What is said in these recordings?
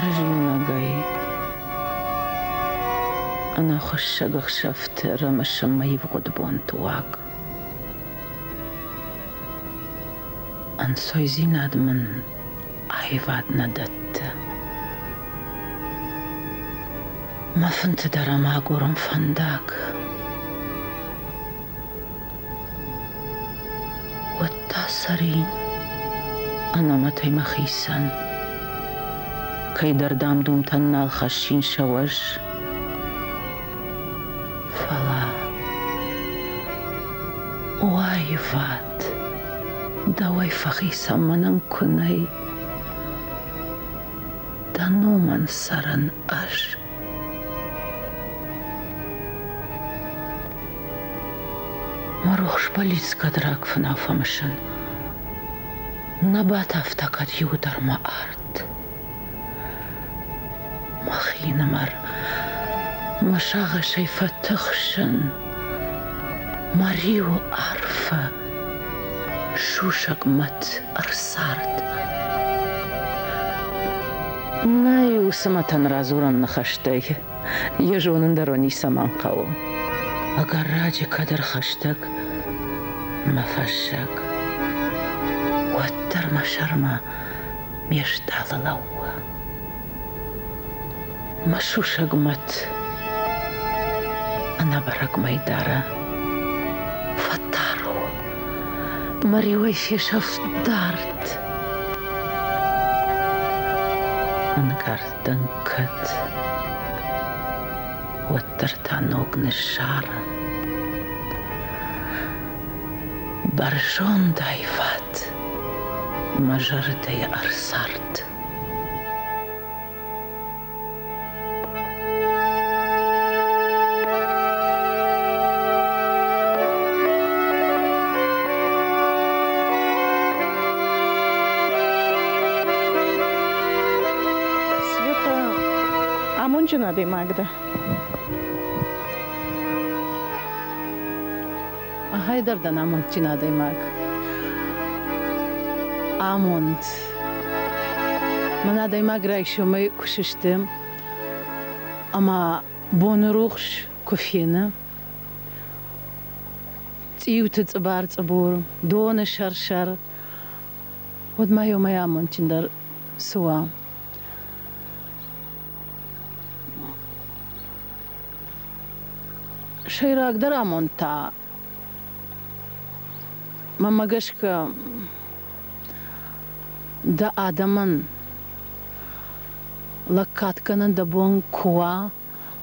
Хӕрзиунӕгӕй ӕнӕхуыссӕг ӕхсӕвты ӕрымысын мӕ ивгъуыд бонты уаг. Ӕнцойдзинад мын аивад нӕ дӕтты. Мӕ фынты дӕр ӕм агурын фӕндаг. Уӕд та цӕрин ӕнӕмӕтӕй мӕхицӕн. Кӕйдӕр дам-думтӕн нал хӕссин сӕ уӕз. Фӕлӕ о аивад, дӕуӕй фӕхицӕн мӕнӕн куы нӕй, дӕ номӕн цӕрын ӕз. Мӕ рухс бӕллиц кӕд рагфынау фӕмысын, Нӕ батавта кӕд иу дӕр мӕ арт. Мӕхинымӕр мӕ сагъӕсӕй фӕтыхсын, Мӕ риуы арфы сусӕг мӕт ӕрцард. Нӕй уыцы мӕтӕн радзурӕн ныхӕстӕй. Йӕ зонын дӕр уӕ ницӕмӕн хъӕуы. Ӕгӕр раджы кӕд ӕрхӕстӕг мӕ фӕззӕг, уӕддӕр мӕ сӕрмӕ ме стъалы лӕууы. Мӕ сусӕг мӕт ӕнӕбӕрӕг мӕйдары фӕтар у, мӕ риуӕй фесӕфт дард. Ӕнкъард дӕн кӕд, уӕддӕр та ног ныссарын. Бӕрзонд аивад мӕ зӕрдӕйы ӕрцард. Света амондджын адӕймаг дӕ? Ахӕй дӕр дӕн амондджын адӕймаг. Амонд. Мӕн адӕймаг райсомӕй куы сысты ӕмӕ боны рухс куы фены, цъиуты цъыбар-цъыбур, доны сӕр-сӕр, уӕд ма уымӕй амондджындӕр цы уа? Сӕйрагдӕр амонд та, мӕнмӕ гӕсгӕ, дӕ адӕмӕн лӕггад кӕнын дӕ бон куы уа,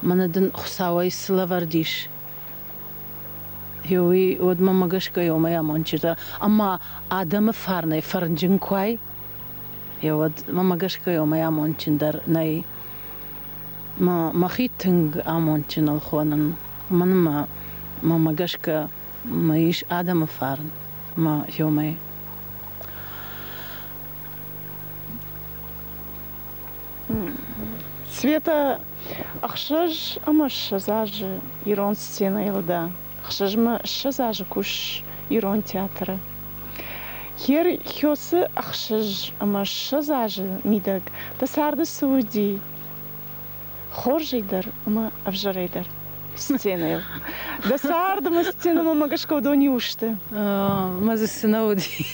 мӕнӕ дын Хуыцауӕй цы лӕвӕрд ис, уый уӕд мӕнмӕ гӕсгӕ уымӕй амондджындӕр. Ӕмӕ адӕмы фарнӕй фӕрнджын куы уай, уӕд мӕнмӕ гӕсгӕ уымӕй амондджындӕр нӕй. Мӕхи тынг амондджыныл хонын. Уымӕн ӕмӕ мӕнмӕ гӕсгӕ мӕ ис адӕмы фарн мӕ иумӕ. Света 26 азы ирон сценӕйыл дӕ. 26 азы кусыс ирон театры. Хер Хёсы 26 азы мидӕг дӕ царды цы уыди? Хорзӕй дӕр ӕмӕ ӕвзӕрӕй дӕр сценӕйыл. Дӕ цард ӕмӕ сценӕмӕ гӕсгӕ уыдон иу сты. Мӕ дзы цы нӕ уыди.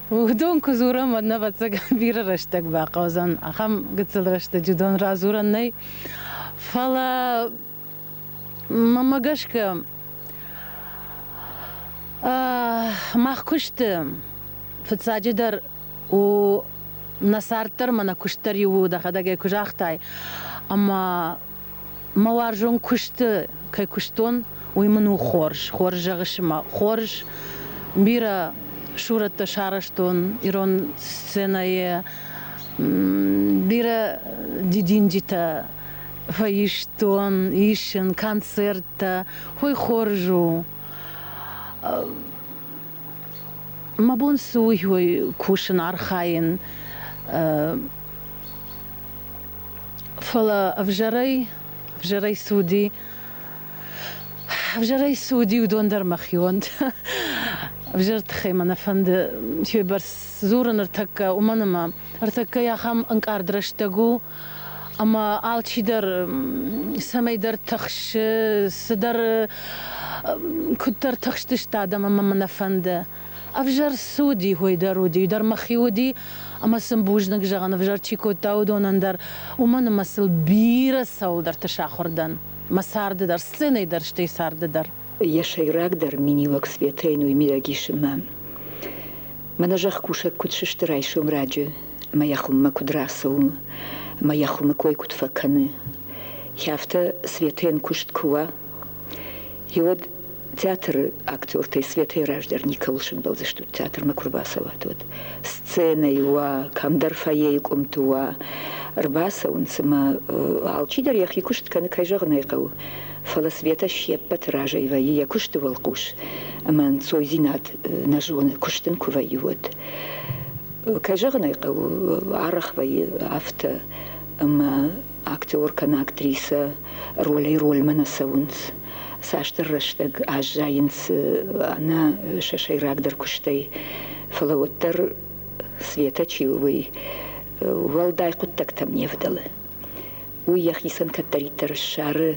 Уыдон куы дзурӕм, уӕд нӕ, ӕвӕццӕгӕн, бирӕ рӕстӕг бахъӕудзӕн. Ахӕм гыццыл рӕстӕджы уыдон радзурӕн нӕй. Фӕлӕ мӕнмӕ гӕсгӕ, мах куысты фыццаджыдӕр у нӕ цард дӕр ӕмӕ нӕ куыст дӕр иу у, дӕхӕдӕг ӕй куы загътай. Ӕмӕ мӕ уарзон куысты кӕй куыстон, уый мын у хорз. Хорз зӕгъыс ӕмӕ хорз. Бирӕ сурӕттӕ сарӕзтон ирон сценӕйы, бирӕ дидинджытӕ фӕистон, исын концерттӕ. Уый хорз у. Мӕ бон цы у, уый кусын, архайын. Фӕлӕ ӕвзӕрӕй, ӕвзӕрӕй цы уыди, ӕвзӕрӕй цы уыди, уыдон дӕр мӕхионтӕ. Ӕвзӕр тыххӕй мӕ нӕ фӕнды бӕрц дзурын ӕртӕккӕ, уымӕн ӕмӕ ӕртӕккӕ ахӕм ӕнкъард рӕстӕг у, ӕмӕ алчидӕр цӕмӕйдӕр тыхсы, цыдӕр куыддӕр тыхстысты адӕм ӕмӕ мӕ нӕ фӕнды. Ӕвзӕр цы уыди, уый дӕр уыди, уый дӕр мӕхи уыди, ӕмӕ сын бузныг зӕгъын, ӕвзӕр чи кодта, уыдонӕн дӕр, уымӕн ӕмӕ сыл бирӕ цӕуылдӕрты сахуыр дӕн мӕ царды дӕр, сценӕйы дӕр, стӕй царды дӕр. Йӕ сӕйрагдӕр миниуӕг Светӕйӕн уый мидӕг ис ӕмӕ мӕнӕ зӕхкусӕг куыд сысты райсом раджы ӕмӕ йӕ хуыммӕ куыд рацӕуы ӕмӕ йӕ хуымы кой куыд фӕкӕны, афтӕ Светӕйӕн куыст куы уа, уӕд театры актертӕй Светӕйы раздӕр никӕуыл сӕмбӕлдзыстут, театрмӕ куы рбацӕуат, уӕд. Сценӕйы уа, кӕмдӕр фойейы къуымты уа, ӕрбацӕуынц ӕмӕ алчидӕр йӕхи куыст кӕны, кӕй зӕгъын ӕй хъӕуы. Фӕлӕ Светӕ се ппӕты разӕй вӕййы йӕ куысты уӕлхъус ӕмӕ ӕнцойдзинад нӕ зоны, куыст ын куы вӕййы, уӕд. Кӕй зӕгъын ӕй хъӕуы, арӕх вӕййы афтӕ, ӕмӕ актер кӕнӕ актрисӕ ролӕй рольмӕ нӕ цӕуынц. Цасдӕр рӕстӕг аззайынц ӕнӕ сӕ сӕйрагдӕр куыстӕй, фӕлӕ уӕддӕр Светӕ чи у, уый уӕлдай хъуыддӕгтӕм не вдӕлы. Уый йӕхицӕн кӕддӕриддӕр ссары,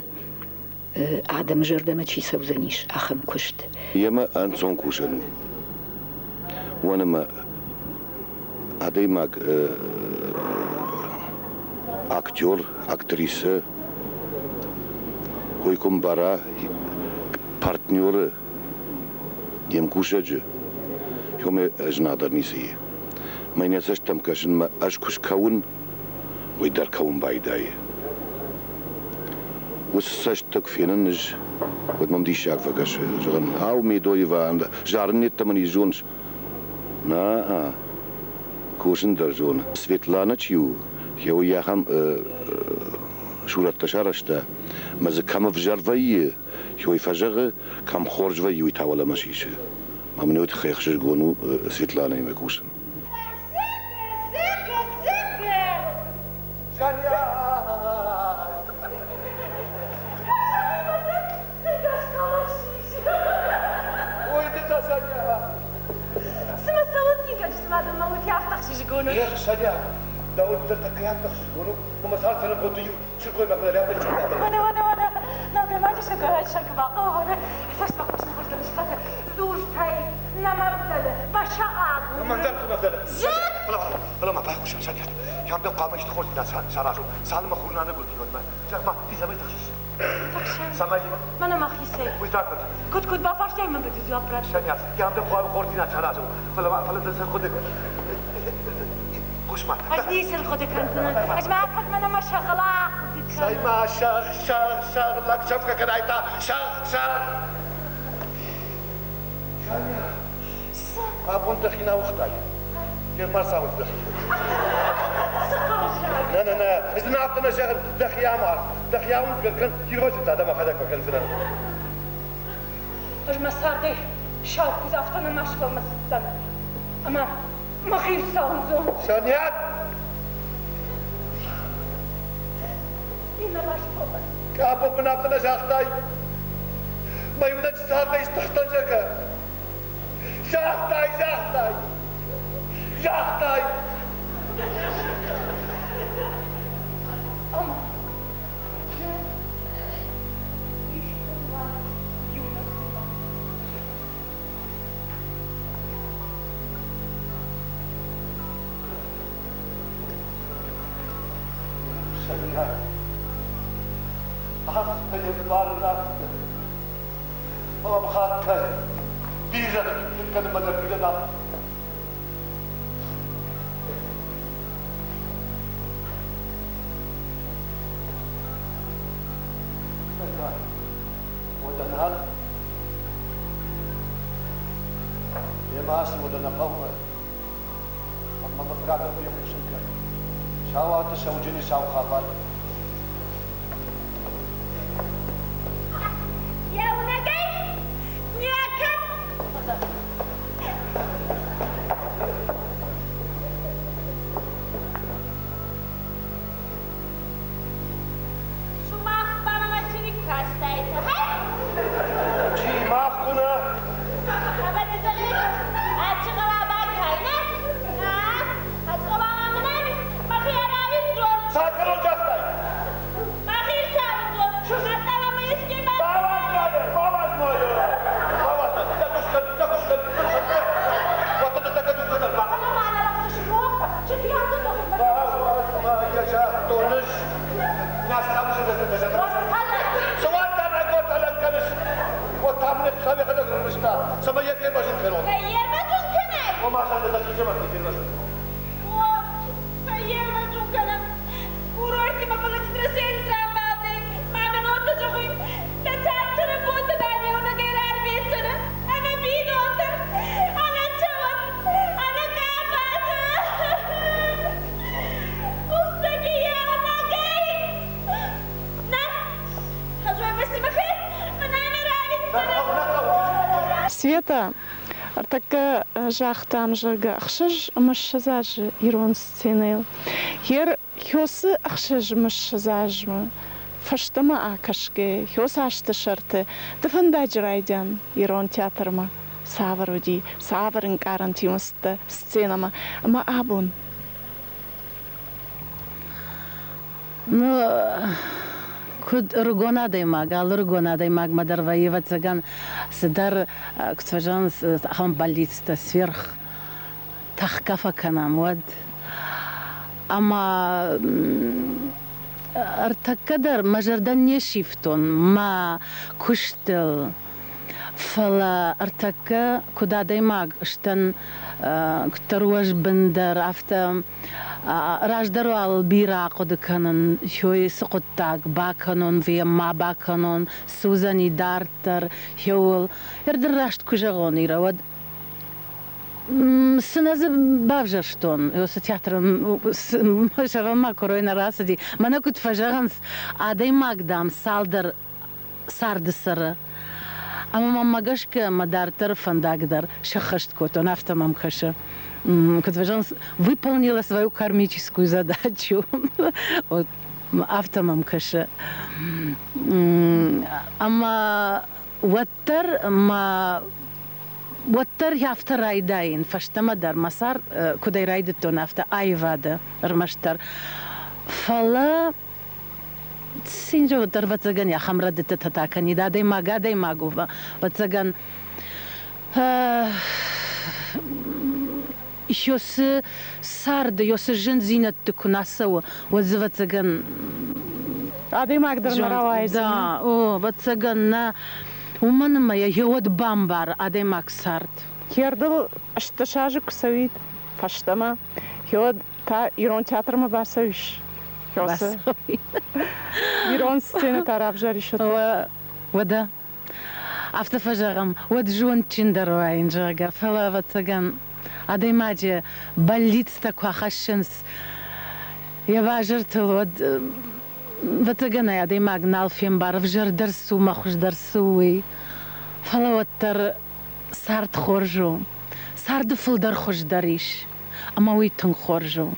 адӕмы зӕрдӕмӕ чи цӕудзӕнис, ахӕм куыст. Йемӕ ӕнцон кусӕн у. Уымӕн ӕмӕ адӕймаг актер, актрисӕ, уый куы мбара партнеры, йе мкусӕджы, уымӕ ӕз нӕдӕр ницы и. Мӕнӕ цӕстӕм кӕсынмӕ ӕз куы скӕуын, уый дӕр кӕуын байдайы. Уыцы цӕстытӕ куы фенын ӕз, уӕд мӕм диссаг фӕкӕсы. Зӕгъын, ау, Медоева, зарын йеддӕмӕ не зоныс? На-а, кусын дӕр зоны. Светлана чи у, йӕ уый ахӕм сурӕттӕ сарӕзта, ӕмӕ дзы кӕм ӕвзӕр вӕййы, уый фӕзӕгъы, кӕм хорз вӕййы, уый та уӕлӕмӕ сисы. Мӕ мын уый тыххӕй ӕхсызгон у Светланаимӕ кусын. Цымӕ цӕуыл цинкӕджы адӕммӕ уыди афтӕ ӕхсызгон у? Эх, Саня, дӕуӕн дӕр тӕккӕ афтӕ ӕхсызгон у, ӕмӕ цард-цӕрӕнбонты иу сылгоймаг нӕ рӕбын чи Уӕдӕ, уӕдӕ, уӕдӕ, нӕлгоймаджы сӕкӕрӕй сӕр куы бахъӕуы, уӕдӕ цӕстмӕхъус ныхӕстӕ схӕцы, дзуртӕй нӕм ӕвдӕлы, фӕсагъӕл. Мӕн дӕр куы нӕ вдӕлы. Фӕлӕ ма байхъусӕм, Саня, кӕм дӕм хъуамӕ исты хорздзинад саразон, цалынмӕ хур нӕ аныгуылди, уӕдмӕ. Зӕгъ-ма, ды цӕмӕй тыхсыс? Тыхсын. Цӕмӕй? Мӕнӕ мӕхицӕй. Уый та куыд? Куыд, куыд бафарстай мӕ быды дзуапп радта. Саня, кӕм дӕм хъуамӕ хорздзинад саразон, фӕлӕ ма, фӕлӕ дӕ цы хъуыды Хъус-ма. Ӕз ницы рхъуыды кӕндзынӕн. Ӕз ма ӕппӕт мӕнӕ мӕ сӕгъыл ахъуыды кӕн. Цӕй-ма, сӕгъ, сӕгъ, сӕгъ, лӕг сӕфгӕ кӕнай та, сӕгъ, сӕгъ. Саня, абон дӕхи нӕ ауыгътай. Герман цауыз дӕхи. Нӕ, нӕ, нӕ, ӕз дын афтӕ нӕ зӕгъын, дӕхи амар, дӕхи ауындзгӕ кӕн, ирвӕзын та дӕ мӕхӕдӕг фӕкӕндзынӕн. Ӕз мӕ цардӕй сау куыдз афтӕ нӕма сфӕлмӕцыдтӕн, ӕмӕ мӕхи рцауындзон. Саниат! Иннӕ ма сфӕлмӕцыд. Къабо мын афтӕ нӕ загътай? Мӕ иунӕджы цардӕй стыхстӕн, зӕгъгӕ. Загътай, загътай! Загътай! Ӕмӕ исты уарз иунӕгдзинад. Афтӕ йе мбарын афтӕ. Фӕлӕ хатгай бирӕ ныккӕнынмӕ дӕр бирӕ нал. Уӕдӕ нал. Йемӕ ацы уӕдӕ нӕ хъӕумӕ. Ӕмӕ мыггагӕн фехъусын кӕн. Сауаты Сӕуджены сау хабар. Еунӕгӕй некӕд. Сумах ба мӕмӕ ци никкастайтӕ, хе? Чи, мах кунӕ? Ӕвӕццӕгӕн. Цӕмӕй йӕ фервӕзын кӕнон? Фӕервӕзын кӕнай? Ома сӕ дӕ хъизӕмӕрттӕй фервӕзын кӕнон. О, фӕервӕзын кӕнӕм. Курорти ма полотенце рабадӕй, мамӕ нотӕ зӕгъуй, дӕ цард бонтӕ дӕм еунӕгӕй рарветдзӕнӕ, ӕнӕ бийнонтӕ, ӕнӕ цӕуӕт, ӕнӕ къабазӕ. Устаги еунӕгӕй. На, Света, ӕртӕккӕ загътам, зӕгъгӕ, ӕхсӕз ӕмӕ ссӕдз азы ирон сценӕйыл. Гъер Хёсы ӕхсӕз ӕмӕ ссӕдз азмӕ фӕстӕмӕ акӕсгӕ, Хёс азты сӕрты ды фӕндаджы райдиан ирон театрмӕ цавӕр уыди, цавӕр ӕнкъарӕнтимӕ цыдтӕ сценӕмӕ ӕмӕ абон? Ну, куыд ӕрыгон адӕймаг, алы ӕрыгон адӕймагмӕ дӕр вӕййы, ӕвӕццӕгӕн, цыдӕр, куыд фӕзӕгъынц, ахӕм бӕллицтӕ сверх тӕхгӕ фӕкӕнӕм, уӕд. Ӕмӕ ӕртӕккӕ дӕр мӕ зӕрдӕ не сивтон мӕ куыстыл. Фӕлӕ ӕртӕккӕ куыд адӕймаг сдӕн, куыддӕр уӕзбындӕр, афтӕ раздӕр уал бирӕ ахъуыды кӕнын, цы хъуыддаг бакӕнон, ма бакӕнон, цы уыдзӕни дарддӕр, еуыл. Ӕрдын раст куы зӕгъон, Ирӕ, уӕд цы нӕ дзы бавзӕрстон, цы театры мӕ сӕрыл ма куырой нӕ рацыди. Мӕнӕ куыд фӕзӕгъынц, адӕймаг, дам, цалдӕр царды цӕры. Ӕмӕ мӕм гӕсгӕ мӕ дарддӕры фӕндаг дӕр сӕххӕст кодтон, афтӕ мӕм кӕсы. Куыд фӕзӕгъынц, выполнила свою кармическую задачу. Вот афтӕ мӕм кӕсы. Ӕмӕ уӕддӕр мӕ уӕддӕр афтӕ райдайын фӕстӕмӕ дӕр мӕ цард куыдӕй райдыдтон, афтӕ аивады ӕрмӕстдӕр. Фӕлӕ Цин дӕр, ӕвӕццӕгӕн, ахӕм рӕдыдтытӕ та кӕнид адӕймаг адӕймаг у, ӕвӕццӕгӕн, цы царды, цы зындзинӕдты куы нӕ цӕуы, уӕд дзы, ӕвӕццӕгӕн, Адӕймаг дӕр нӕ рауайдзӕн. Да, о, ӕвӕццӕгӕн, нӕ. Уымӕн ӕмӕ йӕ уӕд бамбары адӕймаг цард. Хӕрдыл 18 азы куы цӕуид фӕстӕмӕ, уӕд та ирон театрмӕ бацӕуис? Ирон сценӕ та равзарис? Уӕдӕ афтӕ фӕзӕгъӕм, уӕд зондджындӕр уаин, зӕгъгӕ, фӕлӕ, ӕвӕццӕгӕн, адӕймаджы бӕллицтӕ куы ахӕссынц йӕ базыртыл, уӕд, ӕвӕццӕгӕн ӕй адӕймаг нал фембары, ӕвзӕрдӕр цы у мӕ хуыздӕр цы у, уый. Фӕлӕ уӕддӕр цард хорз у. Царды фылдӕр хуыздӕр ис. Ӕмӕ уый тынг хорз у.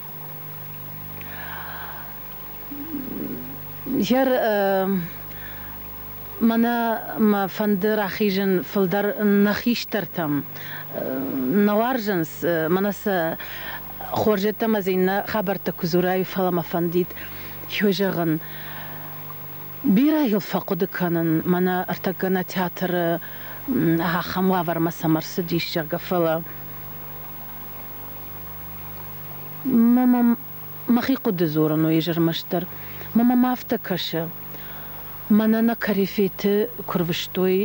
Йӕ мӕнӕ мӕ фӕнды рахизын фылдӕр нӕ хистӕртӕм. Нӕ уарзынц, мӕнӕ сӕ хорз йеддӕмӕ дзы иннӕ хабӕрттӕ куы дзурай, фӕлӕ мӕ фӕндид, хё зӕгъын, бирӕ йыл фӕхъуыды кӕнын, мӕнӕ ӕртӕккӕ нӕ театры ахӕм уавӕрмӕ цӕмӕ рцыдис, зӕгъгӕ, фӕлӕ Мӕхи хъуыды дзурын у ӕрмӕстдӕр. Мӕ мӕм афтӕ кӕсы, мӕнӕ нӕ корифейты куы рвыстой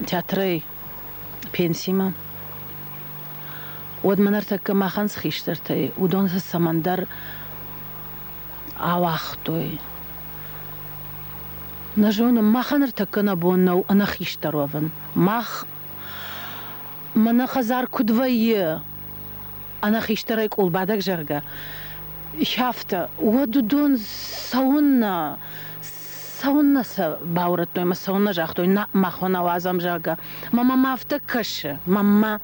театрӕй пенсимӕ, уӕд мӕ ныртӕккӕ махӕн цы хистӕртӕй, уыдон сӕ цӕмӕндӕр ауагътой. Нӕ зонын, махӕн ныртӕккӕ нӕ бон нӕу ӕнӕхистӕр уӕвын. Мах мӕнӕ хӕдзар куыд вӕййы, ӕнӕхистӕрӕй къулбадӕг, зӕгъгӕ, афтӕ, уӕд уыдон цӕуыннӕ, цӕуыннӕ сӕ баурӕдтой ӕмӕ цӕуыннӕ загътой, нӕ, мах уӕ нӕ уадзӕм, зӕгъгӕ. Мӕ мӕм афтӕ кӕсы, мӕнмӕ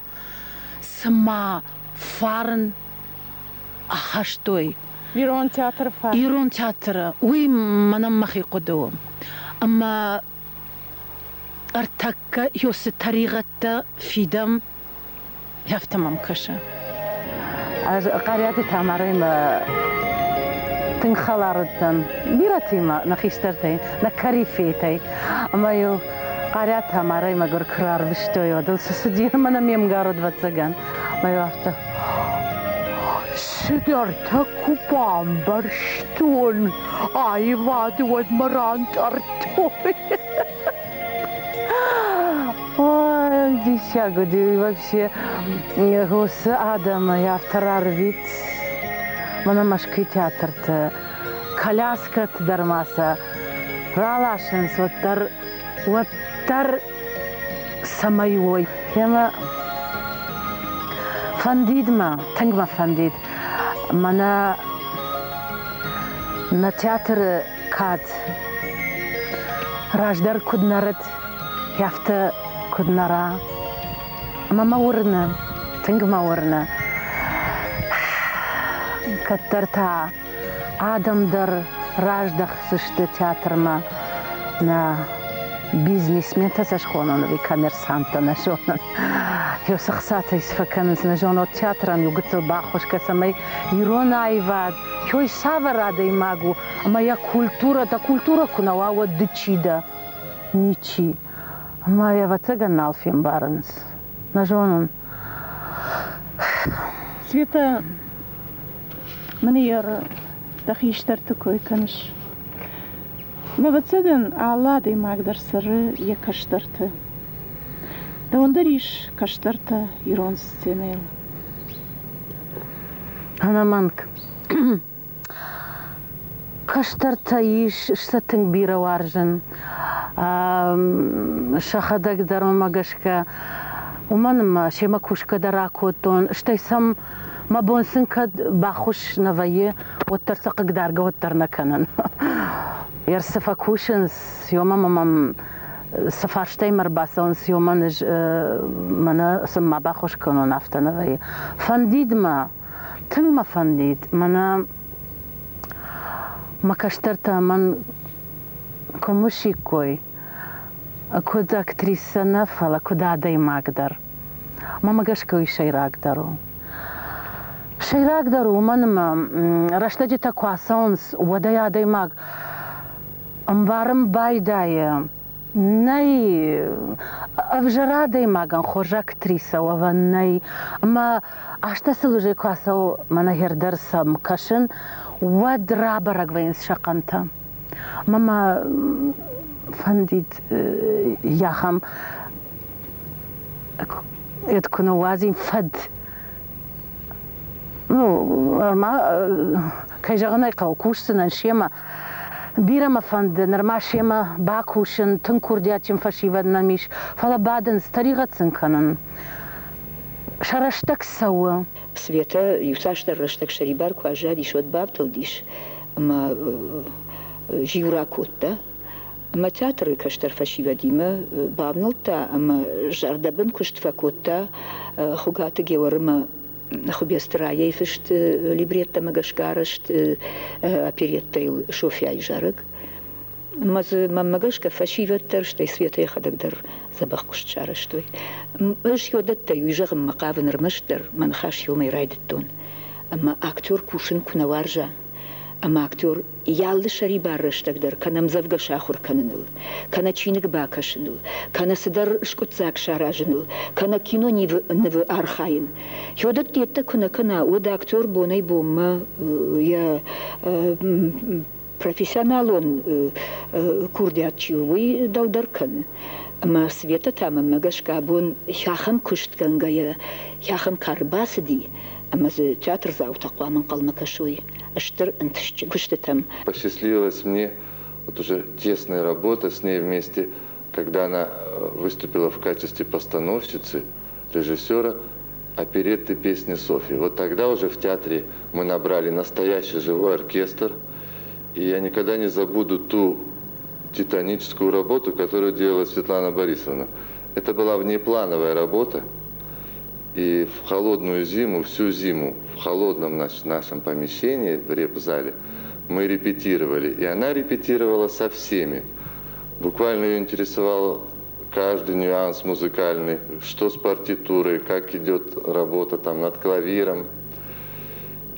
цыма фарн ахастой. Ирон театры фарн. Ирон театры. Уый мӕнӕн мӕхи хъуыды у. Ӕмӕ ӕртӕккӕ цы тӕригъӕдтӕ фидӕм, афтӕ мӕм кӕсы. Ӕз Хъариаты Тамарӕимӕ тынг хӕлар уыдтӕн бирӕтимӕ, нӕ хистӕртӕй, нӕ корифейтӕй. Ӕмӕ-иу Хъариаты Тамарӕй мӕгуыр куы рарвыстой, уӕд ыл цы цыди, ӕмӕ ме мгар уыд, ӕвӕццӕгӕн. Ӕмӕ-иу афтӕ цыдӕртӕ куы бамбӕрстон, аивады уӕд мӕ рантъӕрдтой. Ой, Диссаг уыди вообще уыцы адӕмы афтӕ рарвит. Мӕнӕ Мӕскуыйы театрты коляскӕты дӕр ма сӕ раласынц, уӕддӕр, уӕддӕр цӕмӕй уой. Ӕмӕ фӕндид мӕ, тынг мӕ фӕндид, мӕнӕ нӕ театры кад раздӕр куыд нӕрыд, афтӕ куыд нӕра. Ӕмӕ мӕ уырны, тынг мӕ уырны, кӕддӕр та адӕм дӕр раздӕхдзысты театрмӕ нӕ бизнесментӕ сӕ схонон ӕви коммерсанттӕ нӕ зонын. Еу цы хцатӕ фӕкӕнынц, нӕ зонын, театрӕн иу гыццыл баххуыс кӕ, цӕмӕй ирон аивад кӕй цавӕр адӕймаг у ӕмӕ йӕ культурӕ, дӕ культурӕ куы нӕ уа, уӕд ды чи дӕ? Ничи. Ӕмӕ йӕ ӕвӕццӕгӕн нал фембарынц. Нӕ зонын. Света, мын дӕ хистӕрты кой кӕныс. Ӕвӕццӕгӕн, алы адӕймаг дӕр цӕры йӕ кӕстӕрты. Дӕуӕн дӕр ис кӕстӕртӕ ирон сценӕйыл. Ӕнӕмӕнг. Кӕстӕртӕ ис, сӕ тынг бирӕ уарзын. Сӕхӕдӕг дӕр уымӕ гӕсгӕ, уымӕн ӕмӕ семӕ кусгӕ дӕр акодтон, стӕй сӕм мӕ бон сын кӕд баххуыс нӕ вӕййы, уӕддӕр сӕ хъыгдаргӕ уӕддӕр нӕ кӕнын. Ӕрцы фӕкусынц, ёмӕ мӕм цы фарстаимӕ ӕрбацӕуынц, ёмӕн ӕз мӕнӕ сын ма баххуыс кӕнон, афтӕ нӕ вӕййы. Фӕндид мӕ, тынг мӕ фӕндид, мӕнӕ мӕ кӕстӕртӕ мӕн куы мысиккой, куыд актрисӕ нӕ, фӕлӕ куыд адӕймаг дӕр. Мӕнмӕ гӕсгӕ уый сӕйрагдӕр у. Сӕйрагдӕр у, уымӕн ӕмӕ рӕстӕджытӕ куы ацӕуынц, уӕдӕй адӕймаг ӕмбарын байдайы, нӕй ӕвзӕр адӕймагӕн хорз актрисӕ уӕвӕн нӕй. Ӕмӕ азтӕ цы лыжӕй куы ацӕуы, мӕнӕ хӕрдӕр сӕм кӕсын, уӕд рабӕрӕг вӕййынц сӕ хъӕнтӕ. Мӕ ма фӕндид ахӕм куы ныууадзин фӕд. Ну, ма, кӕй зӕгъын ӕй хъӕуы, кусдзынӕн семӕ. Бирӕ мӕ фӕнды нырма семӕ бакусын, тынг курдиатджын фӕсивӕд нӕм ис, фӕлӕ бадынц, тӕригъӕд сын кӕнын. Сӕ рӕстӕг цӕуы. Светӕ иуцасдӕр рӕстӕг сӕрибар куы аззадис, уӕд бавдӕлдис ӕмӕ зиу ракодта. Ӕмӕ театры кӕстӕр фӕсивӕдимӕ бавнӕлдта ӕмӕ зӕрдӕбын куыст фӕкодта Хуыгаты Георымӕ Хуыбецты Райӕйы фыст либреттӕмӕ гӕсгӕ арӕзт опереттӕйыл Софьяйы зарӕг. Ӕмӕ дзы, мӕнмӕ гӕсгӕ, фӕсивӕд дӕр, стӕй Светӕ йӕхӕдӕг дӕр дзӕбӕх куыст сарӕзтой. Ӕз йодӕттӕй уый зӕгъынмӕ хъавын ӕрмӕстдӕр, мӕ ныхас иумӕ райдыдтон. Ӕмӕ актер кусын куы нӕ уарза, ӕмӕ актер йӕ алы сӕрибар рӕстӕг дӕр кӕнӕ ӕмдзӕвгӕ сахуыр кӕныныл, кӕнӕ чиныг бакӕсыныл, кӕнӕ цыдӕр скъуыддзаг саразыныл, кӕнӕ кинонывы нывы архайын. Йодӕттӕ куы нӕ кӕна, уӕд актер бонӕй-бонмӕ йӕ профессионалон курдиат чи у, уый дӕлдӕр кӕны. Ӕмӕ Светӕ та мӕнмӕ гӕсгӕ абон ахӕм куыстгӕнгӕйӕ ахӕм кары бацыди, ӕмӕ дзы театрдзаутӕ хъуамӕ ӕнхъӕлмӕ кӕсой стыр ӕнтыстджын куыстытӕм. Посчастливилось мне вот уже тесная работа с ней вместе, когда она выступила в качестве постановщицы, режиссера оперетты песни Софьи. Вот тогда уже в театре мы набрали настоящий живой оркестр. И я никогда не забуду ту титаническую работу, которую делала Светлана Борисовна. Это была внеплановая работа. И в холодную зиму, всю зиму, в холодном нашем помещении, в реп-зале, мы репетировали. И она репетировала со всеми. Буквально ее интересовал каждый нюанс музыкальный, что с партитурой, как идет работа там над клавиром.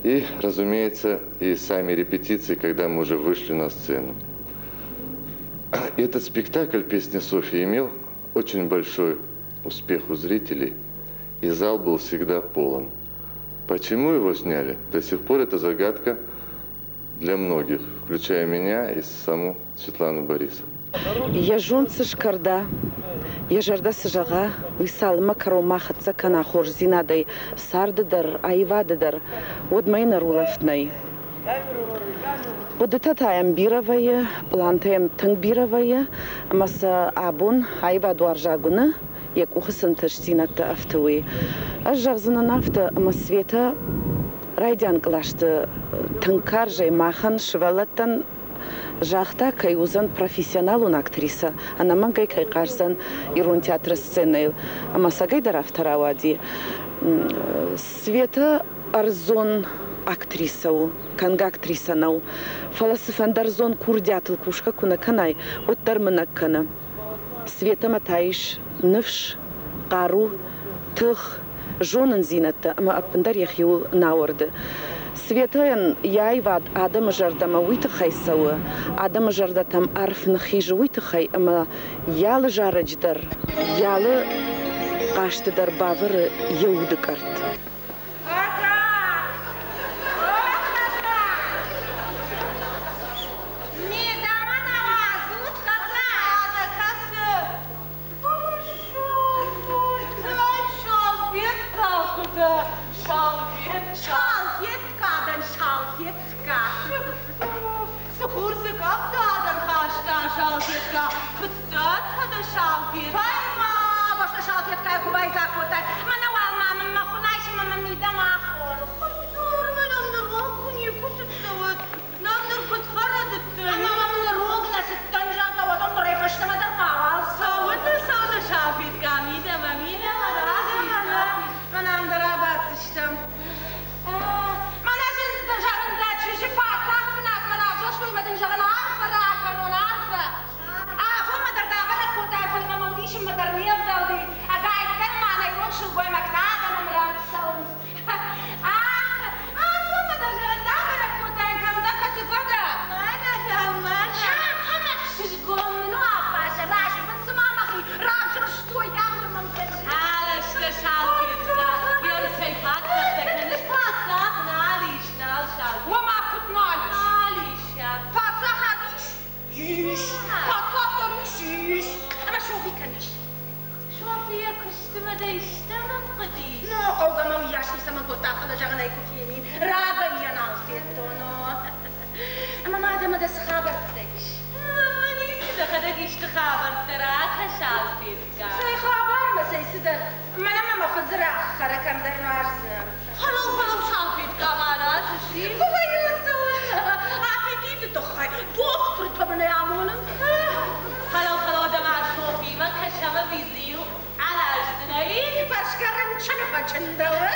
И, разумеется, и сами репетиции, когда мы уже вышли на сцену. Этот спектакль «Песня Софьи» имел очень большой успех у зрителей, и зал был всегда полон. Почему его сняли? До сих пор это загадка для многих, включая меня и саму Светлану Борисовну. Йӕ зонд цы скӕрда, Йӕ зӕрдӕ цы зӕгъа, уый цалынмӕ кӕронмӕ хӕццӕ кӕна хорздзинадӕй царды дӕр, аивады дӕр, уӕдмӕ йын ӕрулӕфт нӕй. Хъуыдытӕ та йӕм бирӕ вӕййы, пълантӕ йӕм тынг бирӕ вӕййы, ӕмӕ сӕ абон аивадуарзаг уыны, йӕ къухы цы ӕнтыстдзинӕдтӕ ӕфты, уый. Ӕз зӕгъдзынӕн афтӕ, ӕмӕ Светӕ райдиан кълӕсты тынг карзӕй махӕн, сывӕллӕттӕн загъта, кӕй уыдзӕн профессионалон актрисӕ, ӕнӕмӕнгӕй кӕй хъаздзӕн ирон театры сценӕйыл. Ӕмӕ цӕгӕйдӕр афтӕ рауади. Светӕ ӕрдзон актрисӕ у, кӕнгӕ актрисӕ нӕу. Фӕлӕ цыфӕнды ӕрдзон курдиатыл кусгӕ куы нӕ кӕнай, уӕддӕр мынӕг кӕны. Светӕмӕ та ис ныфс, хъару, тых, зонындзинӕдтӕ ӕмӕ ӕппындӕр йӕхиуыл нӕ ауӕрды. Светӕйӕн йӕ аивад адӕмы зӕрдӕмӕ уый тыххӕй цӕуы, адӕмы зӕрдӕтӕм арф ныххизы уый тыххӕй, ӕмӕ йӕ алы зарӕджы дӕр, йӕ алы хъазты дӕр бавӕры йӕ уды къӕртт. Цы хур, цы къӕвда дӕр хаста салфеткӕ, фыццаг фӕдӕ салфеткӕ. Ма, бӕстӕ салфеткӕйы куы байдзаг кодтай, мӕнӕ уал ма мын мӕ хуынай ӕмӕ мӕ мидӕмӕ ахон. Хуыцау, мӕнӕн ныррог куы никуы цыдтӕ, уӕд нӕм ныр куыд фӕрӕдыдтӕ? Ӕмӕ мӕм ныррог нӕ цыдтӕн, зӕгъгӕ, уӕд ӕм нырӕй фӕстӕмӕ дӕр мауал цӕуын. Цӕуын, салфеткӕ, мидӕмӕ, мидӕмӕ, мидӕмӕ, мӕнӕ ам дӕр абаддзыстӕм. Мӕнӕ зӕгъын, дӕ чызджы паддзахы бынатмӕ равзӕрстой ӕмӕ дын зӕгъын, арфӕ ракӕнон, арфӕ. Афонмӕ дӕр дӕ кодтай, фӕлӕ мӕ удисынмӕ дӕр не вдӕлди. Ӕгайтдӕр ма нӕ ирон сылгоймӕгтӕ адӕмӕн рӕвдз цӕуынц. Афонмӕ дӕр зӕгъын, дӕ кодтай, кӕм дӕ кӕцы фӕдӕ? Мӕнӕ дӕ, мӕнӕ. Ахӕм ӕхсызгон мын у, Аппазы разы мын цыма мӕхи равзӕрстой, афтӕ мӕм кӕсы. Алӕстӕ салфеткӕ, ерысӕй паддзӕхтӕ кӕныс, паддзах нал ис, нал салфет. Уӕ куыд нал ис? Нал ис, Паддзахад ис? Ис. Паддзах дӕр ис? Ис. Ӕмӕ Софи кӕм ис? София куыстмӕ дӕ истӕмӕн хъуыдис? Ну, хъӕугӕ мӕ уыйас ницӕмӕн кодта, фӕлӕ зӕгъын ӕй куы фенин, рагӕй йӕ нал федтон. Ӕмӕ ма дӕ цы хабӕрттӕ ис? Мӕ ницы, дӕхӕдӕг исты хабӕрттӕ ракӕс, Альфетка. Цӕй хабар ӕмӕ цӕй цыдӕр. Мӕнӕ ма мӕ фыдзы рахӕры кӕмдӕр нуаздзынӕн. Хӕлау, хӕлау, Салфетка, ма разы си. Куы цӕуын аппетиты тыххӕй дохтыртӕ мын ӕй амонынц. Хӕлау, хӕлау, дӕ ма Софимӕ кӕсӕм ӕви дзы-иу араздзынӕ, и? Фӕрсгӕ рынчыны фӕчындӕуы.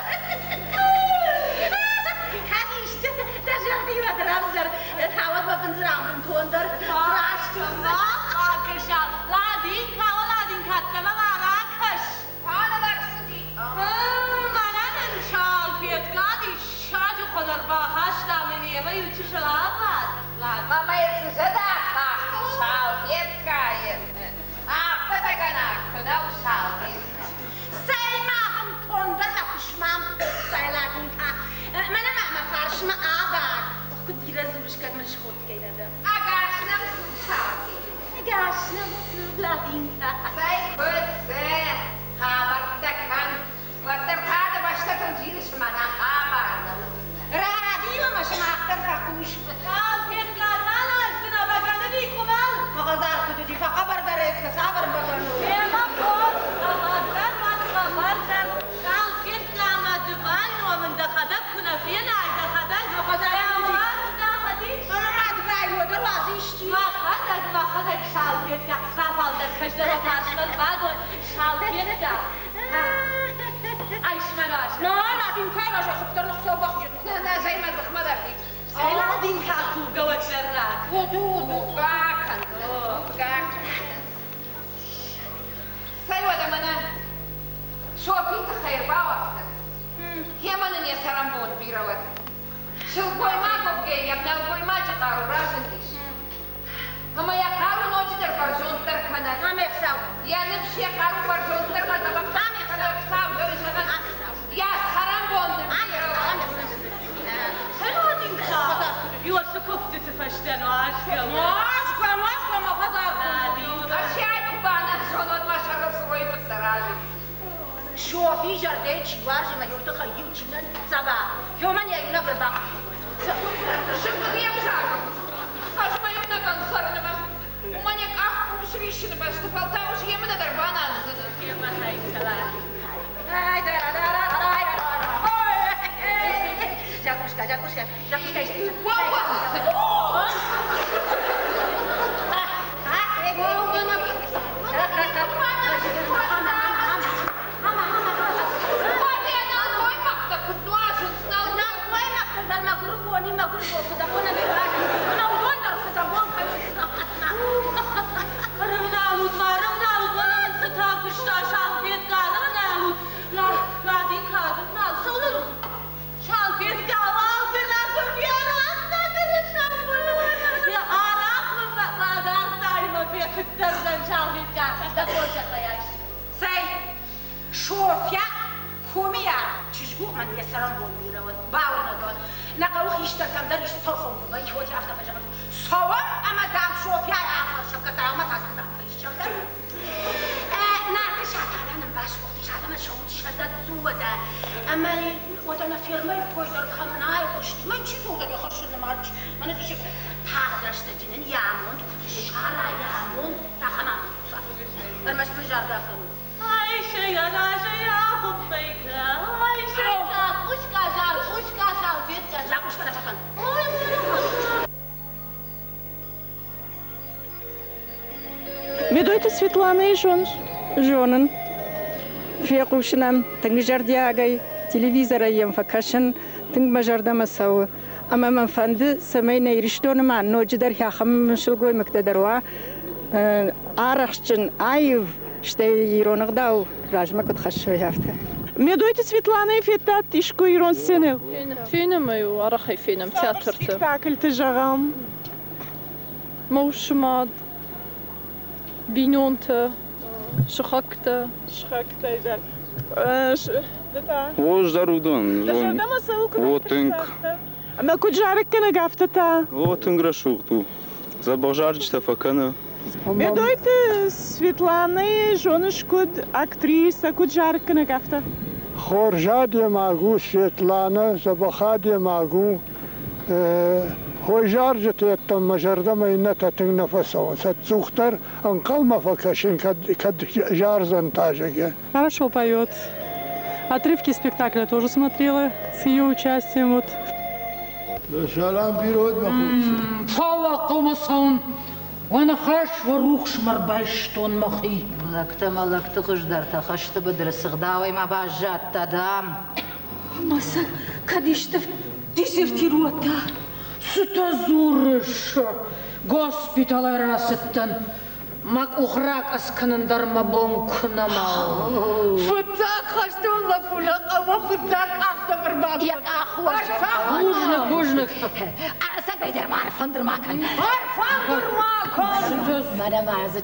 Кӕд исты дӕ зӕрдимӕ равзӕр, тауӕд мӕ фындзы бынтондӕр раст уыдзӕн. Акӕса, Ладинка, о Ладинка, ӕддӕмӕ ма ракӕс. Мӕнӕ нын салфеткӕ диссаджы хуын ӕрбахаста мын емӕ иу чысыл абад. Мамӕ цы зӕдӕ ахасти салфеткӕйы? Афтӕ гӕнӕг куы нӕу салфеткӕ. Цӕй ма бынтондӕр мӕ куы смам кодтай, Ладинка. Мӕнӕ ма мӕ фарсмӕ абад. Куыд бирӕ дзурыс, кӕд мын сходгӕй нӕ дӕ. Ӕгас нӕм цы салфеткӕ? Ӕгас нӕм цы, Ладинка? Цӕй куыд, цы? Хабӕрттӕ кӕн. Уӕддӕр кады бӕстӕтыл зилыс мӕнӕ хабар нӕ уыдзынӕ. Радио мӕ сымах дӕр фӕхъус. Салфеткӕ нал бӕгӕны къуымӕл. Фӕхъазар куыд уыди, фӕхъӕбӕрдӕр цавӕр бӕгӕны у? Ӕмӕ код, хъӕбӕрдӕр ма хъӕбӕрдӕр. Салфеткӕ ӕмӕ дывайно мын дӕхӕдӕг куы нӕ фенай, дӕхӕдӕг. Мӕхӕдӕг, мӕхӕдӕг салфеткӕ рафалдӕр кӕсдӕр фарсмӕ бадон салфеткӕ. Айс мӕ раз. Нӕ, дзыхмӕ дӕр Ладинка кувгӕ уӕддӕр рак. Уду, уду, кӕн, уду. Цӕй уӕдӕ мӕнӕ Софи тыххӕй ӕрбауагътӕн. Йемӕ нын йӕ цӕрӕнбон бирӕ уӕд. Сылгоймаг уӕвгӕйӕ йӕм нӕлгоймаджы хъару разындис. Ӕмӕ йӕ хъару ноджыдӕр бӕрзонддӕр кӕнӕд. Йӕ ныфс йӕ хъару бӕрзонддӕр Йӕ цӕрӕнбон нын бирӕ уӕд. Ладинка, Иосы куывдтыты фӕстӕ нуазгӕ. Нуазгӕ, нуазгӕ, мӕ хӕдзар. Ӕз куы баназон, уӕд мӕ сӕрыл цы Софи зӕрдӕйы чи уарзы мӕ еу тыххӕй иу чи нӕ ныццӕва, ёмӕн йӕ иунӕг ӕрбахъуыды. Зынгыл йе взагыл. Ӕз мӕ иунӕгӕн цӕрынмӕ, уымӕн йӕ къах хъус риссыны бӕсты фӕлтау ӕз емынӕ дӕр баназдзынӕн. Закуска, закуска, закуска. Нӕлгоймӕгтӕ куыд нуазынц, Нӕлгоймӕгтӕ дӕр мӕгуыры бони мӕгуыр бон фыдӕбон ӕмӕ ӕмӕ уыдон дӕр фыдӕбон кӕнынц. Рывналут ма, рывналут, мӕнӕ мын цытӕ куыста Салбетка, рывналут. Ладинка, рывнал, цӕуылнӕ Салбетка, уалдзынӕ куы ферохтӕ арахъ мын бадардтай мӕ фехыддӕр дӕн, Салбетка, дӕ хорзӕхӕй айс. Цӕй, Софья Комийӕ чызг у ӕмӕ йӕ цӕрӕнбон бирӕ уӕд, бауырнӕд уӕд. Нӕ хъӕуы хистӕртӕм дӕр исты тӕрхон куы вӕййы, уӕд афтӕ фӕзӕгъынц, цӕуӕм ӕмӕ, дам, Софьяйы афӕрсӕм, кӕд ӕмӕ та цы фӕисчӕрдӕм. Нарты Сатана нын басгуыхтис, адӕмӕн сӕ уд сӕдзӕддзу уӕдӕ. Ӕмӕ уӕдӕ нӕ фермӕйы кой дӕр кӕм нӕ айхъуысти, мӕн чи зоны, йӕ хӕссыны мард, мӕнӕ диссаг. Тагъд рӕстӕджы нын йӕ амонд куыд ссара, йӕ амонд, ахӕм амонд куы Ӕрмӕст мын заргӕ кӕнут. Закъуска нӕ фӕкӕн. Медойты Светланӕйы зоныс? Зонын. Фехъусын ӕм тынг зӕрдиагӕй, телевизорӕй йӕм фӕкӕсын, тынг мӕ зӕрдӕмӕ цӕуы. Ӕмӕ мӕн фӕнды, цӕмӕй нӕ Ирыстоны ма ноджыдӕр ахӕм сылгоймӕгтӕ дӕр уа, арӕхстджын, аив, стӕй ирон ӕгъдау размӕ куыд хӕссой, афтӕ. Медойты Светланӕйы федтат искуы ирон сценӕйыл? Фенӕм ӕй, арӕхӕй фенӕм театрты. Спектакльты зӕгъӕм. Мӕ усы мад, бинонтӕ, сыхӕгтӕ. Сыхӕгтӕй дӕр. Ды та? О, ӕз дӕр уыдон. Дӕ зӕрдӕмӕ цӕуы куыд О, тынг. Ӕмӕ куыд зарӕггӕнӕг, афтӕ та? О, тынг рӕсугъд у. Дзӕбӕх зарджытӕ фӕкӕны. Медойты Светланӕйы зоныс куыд актрисӕ, куыд зарӕггӕнӕг, афтӕ? Хорз адӕймаг у Светланӕ, дзӕбӕх адӕймаг у. Хой зарджыты йеддӕмӕ зӕрдӕмӕ иннӕтӕ тынг нӕ фӕцӕуынц. Ӕдзухдӕр ӕнхъӕлмӕ фӕкӕсын, кӕд, кӕд зардзӕн та, зӕгъгӕ. Хорошо поет. Отрывки спектакля тоже смотрела с ее участием. Вот. Салам бирод мӕ Фӕлӕ хъӕумӕ цӕуын, уӕ ныхас, уӕ рухсмӕ рбайстон мӕхи. Лӕгтӕ мӕ лӕгты хуыздӕртӕ хӕсты быдыры сыгъдауӕй ма баззадтӕ, дам. Ӕмӕ сӕ кӕд исты дезертир уӕдта? Цытӕ дзурыс? Госпиталӕй рацыдтӕн. Мӕ къух ракъӕдз кӕнын дӕр мӕ бон куы нӕма у. Фыццаг хӕстон лӕппу нӕ хъӕуы фыццаг къахдзӕф ӕрбакодта. Йӕ къах Бузныг, бузныг. Ӕцӕгӕй дӕр ма ӕрфӕндыр ма кӕн. Ӕрфӕндыр ма кӕн! Мӕнӕ ма дзы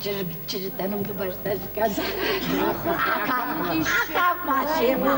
чызджытӕн удыбӕстӕ скӕн. Акаф, акаф ма семӕ.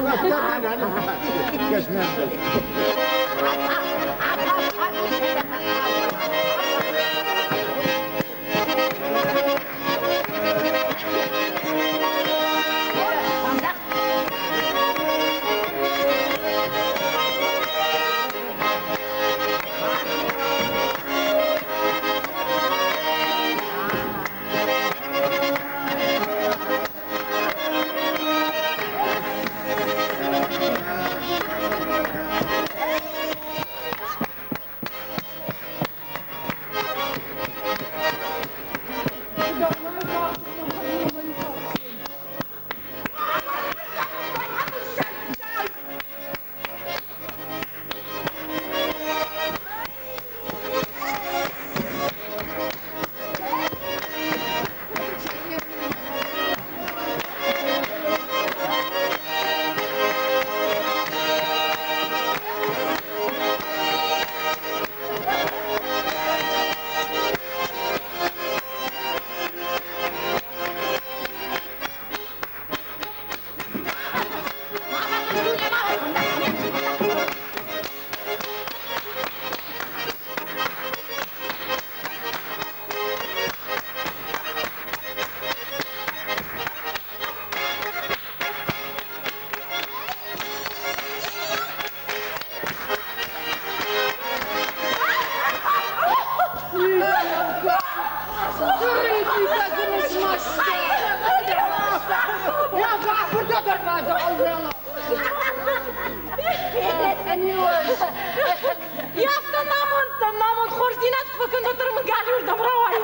Афтӕ намондтӕн, намонд хорздзинад куы фӕкӕн, уӕддӕр мын галиуырдӕм рауайы.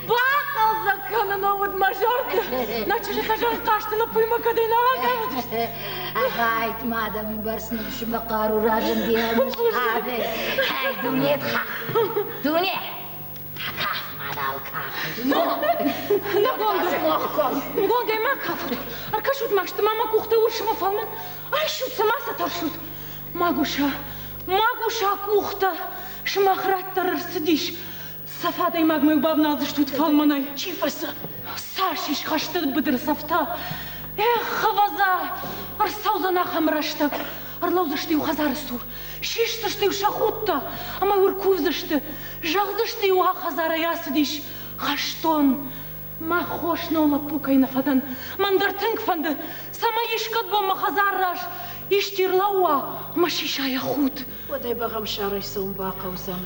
Бахъӕлдзӕг кӕнын уыд мӕ зӕрды. Нӕ чызджытӕ зӕгъ хъазты лӕппуимӕ кӕдӕй нал акафыдысты. Ӕгайтма адӕмы бӕрц ныфсмӕ хъару разынди ӕмӕ дуне дуне Каф ма нал каф. Гонгӕ ма кафут. Ӕркӕсут ма, сты ма мӕ къухтӕ урсмӕ фӕлмӕн. Айсут сӕ, ма сӕ тӕрсут. Магуса, магуса къухтӕ. Сымах рад дӕр ӕрцыдис. Цӕф адӕймагмӕ бавналдзыстут фӕлмӕнӕй. Чи фӕцӕф? Цас ис хӕсты быдыры цӕфтӕ? Эх, ӕвӕдза, ӕрцӕудзӕн ахӕм рӕстӕг. Ӕрлӕудзысты-иу хӕдзары цур, сисдзысты-иу сӕ худтӕ ӕмӕ-иу ӕркувдзысты, зӕгъдзысты-иу, а хӕдзарӕй ацыдис хӕстон. Мӕ хос нӕу лӕппу кӕй нӕ фӕдӕн. Мӕн дӕр тынг фӕнды, цӕмӕй искӕд бон мӕ хӕдзары раз исчи рлӕууа ӕмӕ сиса йӕ худ. Уӕд ӕй бӕгъӕмсарӕй цӕуын бахъӕудзӕн.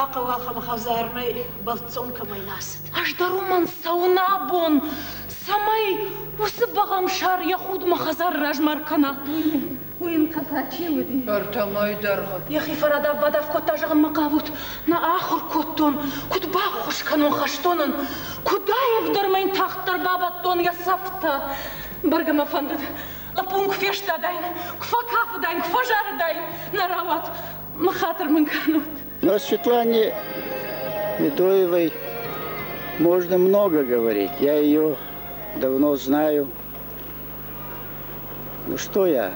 Ахъӕуы ахӕм хӕдзармӕ бӕлццон кӕмӕй нӕ ацыд. Ӕз дӕр уымӕн цӕуын абон, цӕмӕй уыцы бӕгъӕмсар йӕ худ мӕ хӕдзары размӕ ӕркӕна. Уый йын хъӕпа чи уыди? Ӕртӕ мӕйы дӕргъы. Йӕхи фӕрадав-бадав кодта, зӕгъынмӕ хъавут. Нӕ ахуыр кодтон, куыд баххуыс кӕнон хӕстонӕн, куыд аивдӕр мӕ йын тагъддӕр бабӕттон йӕ цӕфтӕ. Бӕргӕ мӕ фӕндыд, лӕппу куы фестадаин, куы фӕкафыдаин, куы фӕзарыдаин, нӕ рауад. Ныххатыр мын кӕнут. Но о Светлане Медоевой можно много говорить. Я ее давно знаю. Ну что я?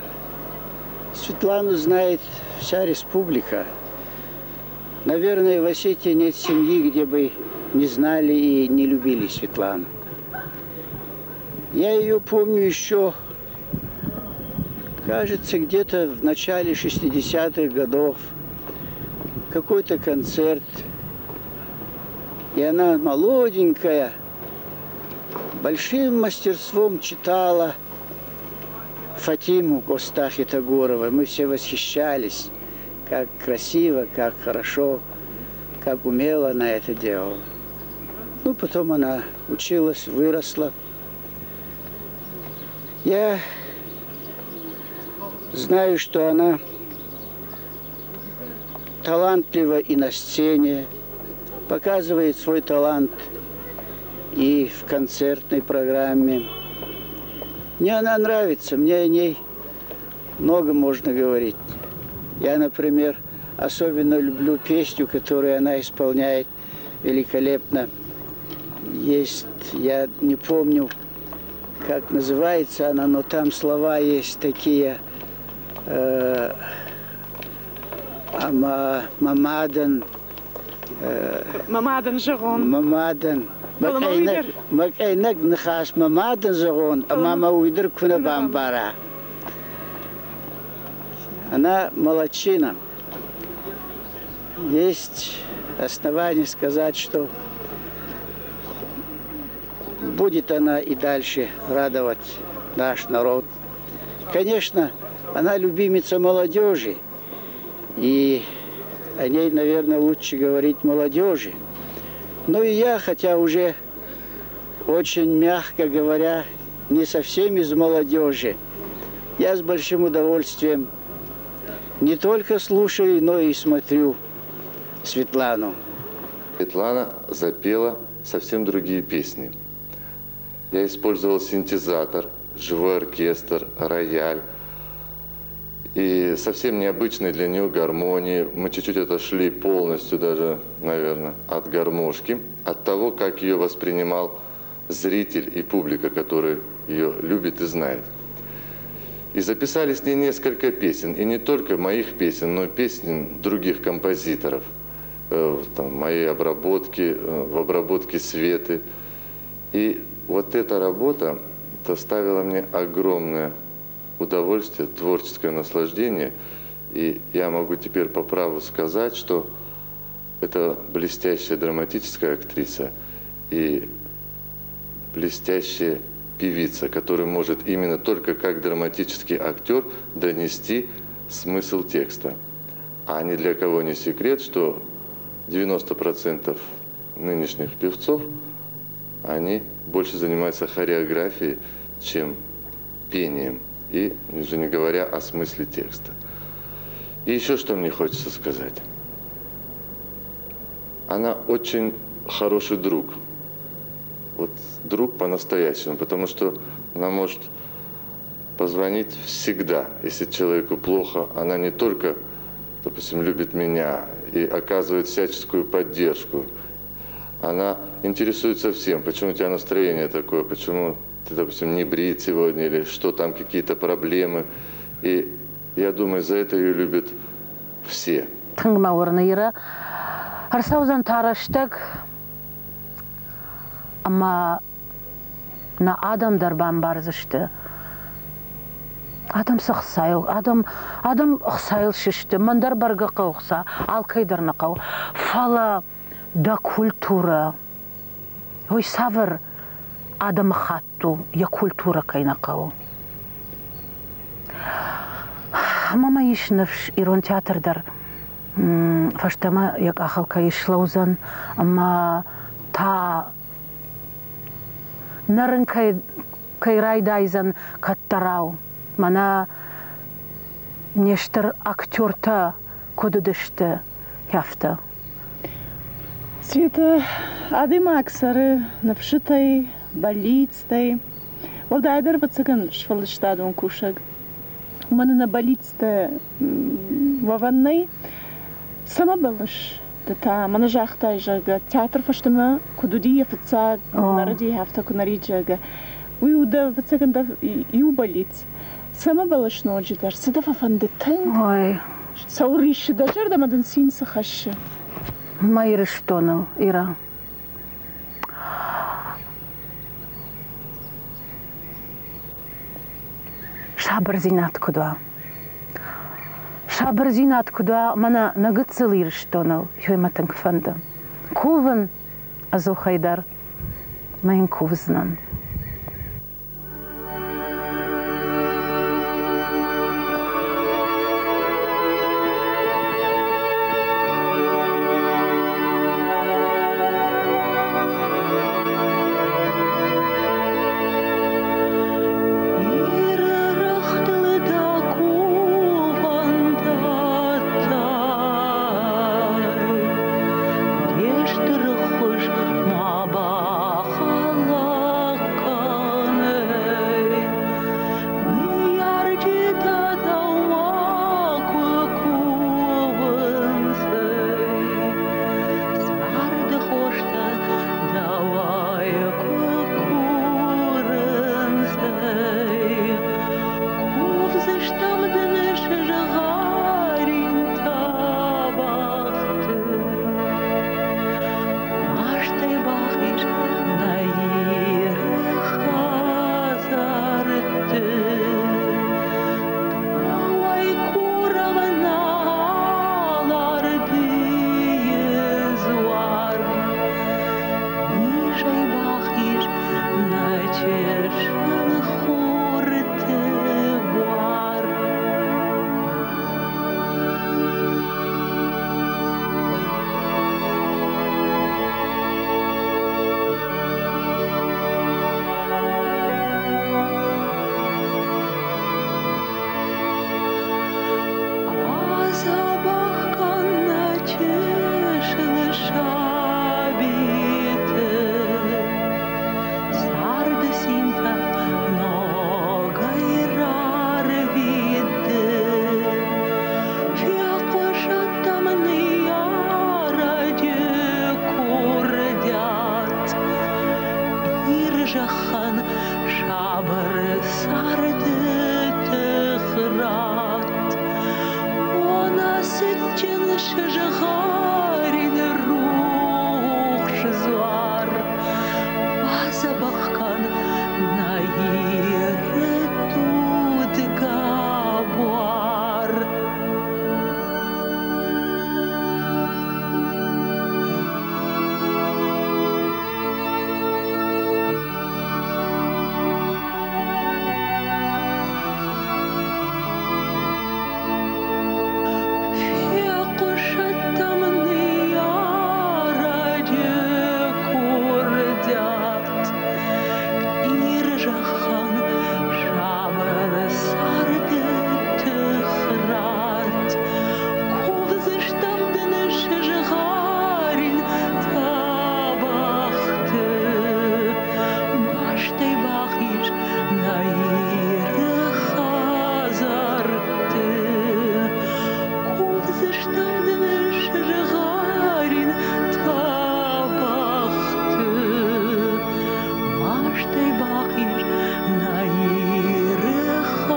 Светлану знает вся республика. Наверное, в Осетии нет семьи, где бы не знали и не любили Светлану. Я ее помню еще, кажется, где-то в начале 60-х годов. Какой-то концерт. И она молоденькая, большим мастерством читала Фатиму Костахи Тагорова. Мы все восхищались, как красиво, как хорошо, как умело она это делала. Ну, потом она училась, выросла. Я знаю, что она талантлива и на сцене, показывает свой талант и в концертной программе. Мне она нравится, мне о ней много можно говорить. Я, например, особенно люблю песню, которую она исполняет великолепно. Есть, я не помню, как называется она, но там слова есть такие Мамадан. Мамадан зӕгъон. Мамадан. Мӕ ныхас мамадан зӕгъон, ӕмӕ мӕ уый дӕр куы нӕ бамбара. Она молодчина. Есть основания сказать, что будет она и дальше радовать наш народ. Конечно, она любимица молодежи, и о ней, наверное, лучше говорить молодежи. Но и я, хотя уже очень мягко говоря, не совсем из молодежи, я с большим удовольствием не только слушаю, но и смотрю Светлану. Светлана запела совсем другие песни. Я использовал синтезатор, живой оркестр, рояль. И совсем необычные для нее гармонии. Мы чуть-чуть отошли полностью даже, наверное, от гармошки, от того, как ее воспринимал зритель и публика, который ее любит и знает. И записали с ней несколько песен. И не только моих песен, но и песен других композиторов. Там, моей обработки, в обработке Светы. И вот эта работа доставила мне огромное удовольствие, творческое наслаждение. И я могу теперь по праву сказать, что это блестящая драматическая актриса и блестящая певица, которая может именно только как драматический актер донести смысл текста. А ни для кого не секрет, что 90% нынешних певцов, они больше занимаются хореографией, чем пением, и уже не говоря о смысле текста. И еще что мне хочется сказать. Она очень хороший друг. Вот друг по-настоящему, потому что она может позвонить всегда, если человеку плохо. Она не только, допустим, любит меня и оказывает всяческую поддержку. Она интересуется всем, почему у тебя настроение такое, почему ты, допустим, не брит сегодня или что там, какие-то проблемы. И я думаю, за это ее любят все. Тынг мӕ уырны Ирӕ, ӕрцӕудзӕн та рӕстӕг, ӕмӕ нӕ адӕм дӕр бамбардзысты. Адӕм цы хцайыл, адӕм, адӕм хцайыл сысты, мӕн дӕр бӕргӕ хъӕуы хца, алкӕй дӕр нӕ хъӕуы. Фӕлӕ дӕ культурӕ, уый цавӕр адӕмыхатт у, йӕ культурӕ кӕй нӕ хъӕуы. Ӕмӕ мӕ ис ныфс, ирон театр дӕр фӕстӕмӕ йӕ къахыл кӕй слӕудзӕн ӕмӕ та нӕрын кӕй, кӕй райдайдзӕн кӕддӕрау. Мӕнӕ не стыр актертӕ куыд уыдысты, афтӕ. Светӕ, адӕймаг цӕры ныфсытӕй, бӕллицтӕй. Уӕлдайдӕр, ӕвӕццӕгӕн, сфӕлдыстадон кусӕг. Уымӕн ӕнӕ бӕллицтӕ уӕвӕн нӕй. Цӕмӕ бӕллыс ды та? Мӕнӕ загътай, зӕгъгӕ, театр фӕстӕмӕ куыд уыди йӕ фыццаг, куыд нӕрыди, афтӕ куы нӕрид, зӕгъгӕ. Уый у дӕ, ӕвӕццӕгӕн, дӕ иу бӕллиц. Цӕмӕ бӕллыс ноджыдӕр? Цы дӕ фӕфӕнды тынг? Ой. Цӕуыл риссы дӕ зӕрдӕмӕ дын цин цы хӕссы? Мӕ Ирыстоныл, Ира. Сабырдзинад куыд уа. Сабырдзинад куыд уа мӕнӕ нӕ гыццыл Ирыстоныл, уый мӕ тынг фӕнды. Кувын ӕдзухӕй дӕр мӕ йын кувдзынӕн. Сызгъӕрин